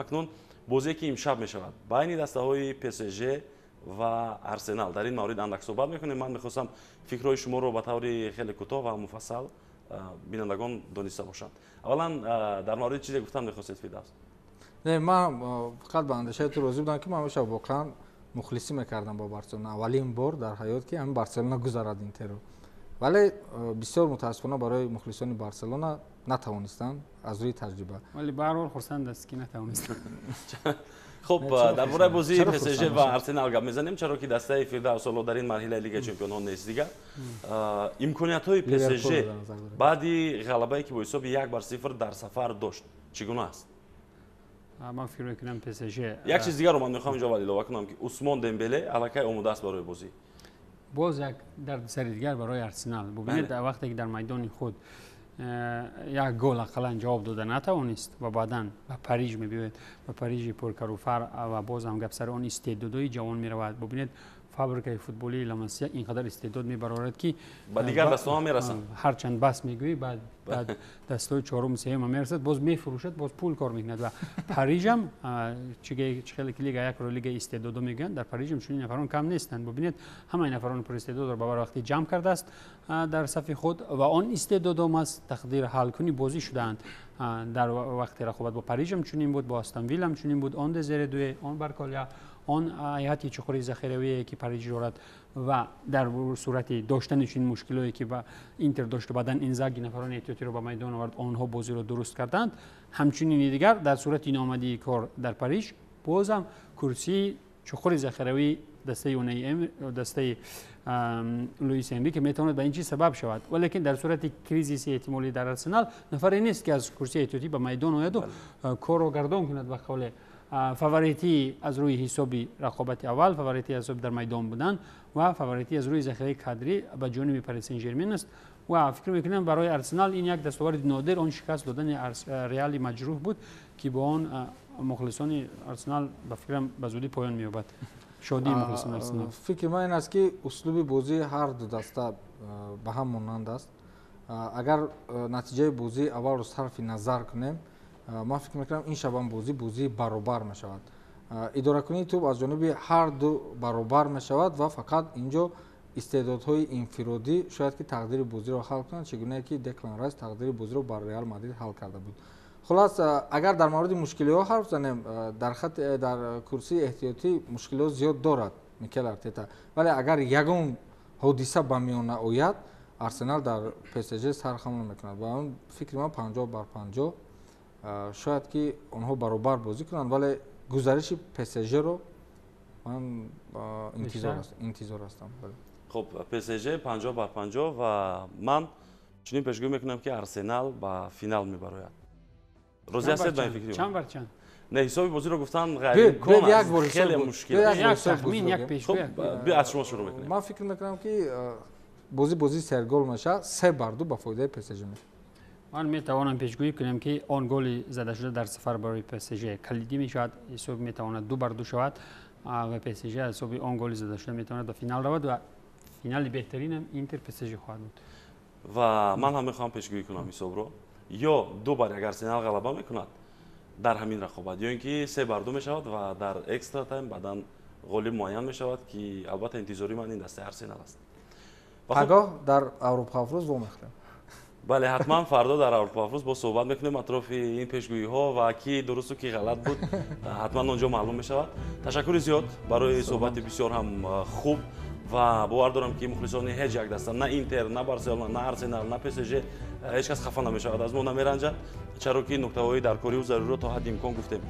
Акнун бозие, ки имшаб мешавад байни дастаҳои ПСЖ ва Арсенал, дар ин маврид андак суҳбат мекунем. Ман мехостам фикрҳои шуморо ба таври хеле кӯтоҳ ва муфассал бинандагон дониста бошанд. Аввалан, дар мавриди чизе гуфтан мехостед, Фирдавс? Не, ман фақат ба андешаи ту розӣ будам, ки ман ҳамеша воқеан мухлисӣ мекардам бо Барселона. Аввалин бор дар ҳаёт, ки ҳамин Барселона гузарад Интеро, вале бисёр мутаассифона барои мухлисони Барселона натавонистанд аз рӯи таҷриба. Вале баҳрҳол хурсанд аст, ки натавонистанд. Хуб, дар бораи бозии ПСЖ ва Арсенал гап мезанем, чаро ки дастаи Фирдавс ҳоло дар ин марҳилаи Лигаи чемпионҳо нест дигар. Имкониятҳои ПСЖ баъди ғалабае, ки бо ҳисоби 1-0 дар сафар дошт, чӣ гуна аст? Ман фикр мекунам, ПСЖ Як чиз дигарро ман мехоҳам инҷо аввал илова кунам, ки Усмон Дембеле аллакай омода аст барои бозӣ. Боз як дардисари дигар барои Арсенал. Бубинед, вақте ки дар майдони худ як гол ақаллан ҷавоб дода натавонист ва баъдан ба Париж мебиёяд, ба Парижи пуркаруфар, ва боз ҳам гап сари он истеъдодҳои ҷавон меравад. Бубинед, фабрикаи футболии Ламасия ин қадар истеъдод мебарорад, ки ба дигар дастаҳо мерасанд. Ҳарчанд бас мегӯӣ, баъд дастаҳои чорум, сеюм мерасад, боз мефурӯшад, боз пул кор мекунад. Ва Парижам чӣ хеле ки Лига якро лигаи истеъдодо мегӯянд, дар Парижам чунин нафарон кам нестанд. Бубинед, ҳамаи нафарони пуристеъдодро ба барвақтӣ ҷамъ кардааст дар сафи худ ва он истеъдодом аст тақдир ҳалкуни бозӣ шудаанд. Дар вақти рақобат бо Парижам чунин буд, бо Астон Виллам чунин буд, он Дезире Дуэ, он Барколя, он ҳайати чуқури захиравие, ки Париж дорад. Ва дар сурати доштани чунин мушкилое, ки ба Интер дошт, баъдан Инзаги нафарони эҳтиётиро ба майдон овард, онҳо бозиро дуруст карданд. Ҳамчунини дигар, дар сурати ноомадии кор дар Париж, бозам курсии чуқури захиравии дастаи Унаи, дастаи Луис Энрике метавонад ба ин чиз сабаб шавад. Валекин дар сурати кризиси эҳтимолӣ дар Арсенал нафаре нест, ки аз курсии эҳтиётӣ ба майдон ояду корро гардон кунад. Ба қавле, фаворитӣ аз рӯи ҳисоби рақобати аввал, фаворитӣ аз ҳисоби дар майдон будан ва фаворитӣ аз рӯи захираи кадрӣ ба ҷониби Пари Сен Жермен аст. Ва фикр мекунам, барои Арсенал ин як дастоварди нодир, он шикаст додани Реали маҷрӯҳ буд, ки бо он мухлисони Арсенал, ба фикрам, ба зудӣ поён меёбад шодии мухлисони Арсенал. Фикри ман ин аст, ки услуби бозии ҳар ду даста ба ҳам монанд аст. Агар натиҷаи бозии аввалро сарфи назар кунем, ман фикр мекунам, ин шабам бозӣ бозии баробар мешавад. Идоракунии тӯб аз ҷониби ҳар ду баробар мешавад ва фақат инҷо истеъдодҳои инфиродӣ шояд ки тақдири бозиро ҳал кунанд, чӣ гунае ки Деклан Райс тақдири бозиро бар Реал Мадрид ҳал карда буд. Хулас, агар дар мавриди мушкилиҳо ҳарф занем, дар хат, дар курсии эҳтиётӣ мушкилиҳо зиёд дорад Микел Артета, вале агар ягон ҳодиса ба миёна ояд, Арсенал дар ПСЖ сархам намекунад. Ва он фикри ман, 50-50, шояд ки онҳо баробар бозӣ кунанд, вале гузариши ПСЖро ман интизор ҳастам. Хуб, ПСЖ 50-50 ва ман чунин пешгӯӣ мекунам, ки Арсенал ба финал мебарояд. Розӣ ҳастед ба ин фикри? Чанд бар чанд? Не, ҳисоби бозиро гуфтан ғайриимкон аст, хеле мушкил. Тахмин, як пешгӯӣ. Биё, аз шумо шурӯъ мекунем. Ман фикр мекунам, ки бозӣ бозии сергол мешавад, 3-2 ба фоидаи ПСЖ мешавад. Ман метавонам пешгӯӣ кунам, ки он голи задашуда дар сафар барои ПСЖ калидӣ мешавад. Ҳисоб метавонад 2-2 шавад ва ПСЖ аз ҳисоби он голи задашуда метавонад ба финал равад ва финали беҳтаринам Интер ПСЖ хоҳад буд. Ва ман ҳам мехоҳам пешгӯӣ кунам ҳисобро: ё 2-1 Арсенал ғалаба мекунад дар ҳамин рақобат, ё ин ки 3-2 мешавад ва дар экстра тайм баъдан ғолиб муайян мешавад, ки албатта интизори ман ин дастаи Арсенал аст. Пагоҳ дар Аврупоафрӯз вомехӯрем. Бале, ҳатман фардо дар Аврупоафрӯз боз суҳбат мекунем атрофи ин пешгӯиҳо ва ки дурусту ки ғалат буд, ҳатман он ҷо маълум мешавад. Ташаккури зиёд барои суҳбати бисёр ҳам хуб ва бовар дорам, ки мухлисони ҳеҷ як даста, на Интер, на Барселона, на Арсенал, на ПСЖ, ҳеҷ кас хафа намешавад, аз мо намеранҷад, чаро ки нуктаҳои даркорию заруриро то ҳадди имкон гуфтем.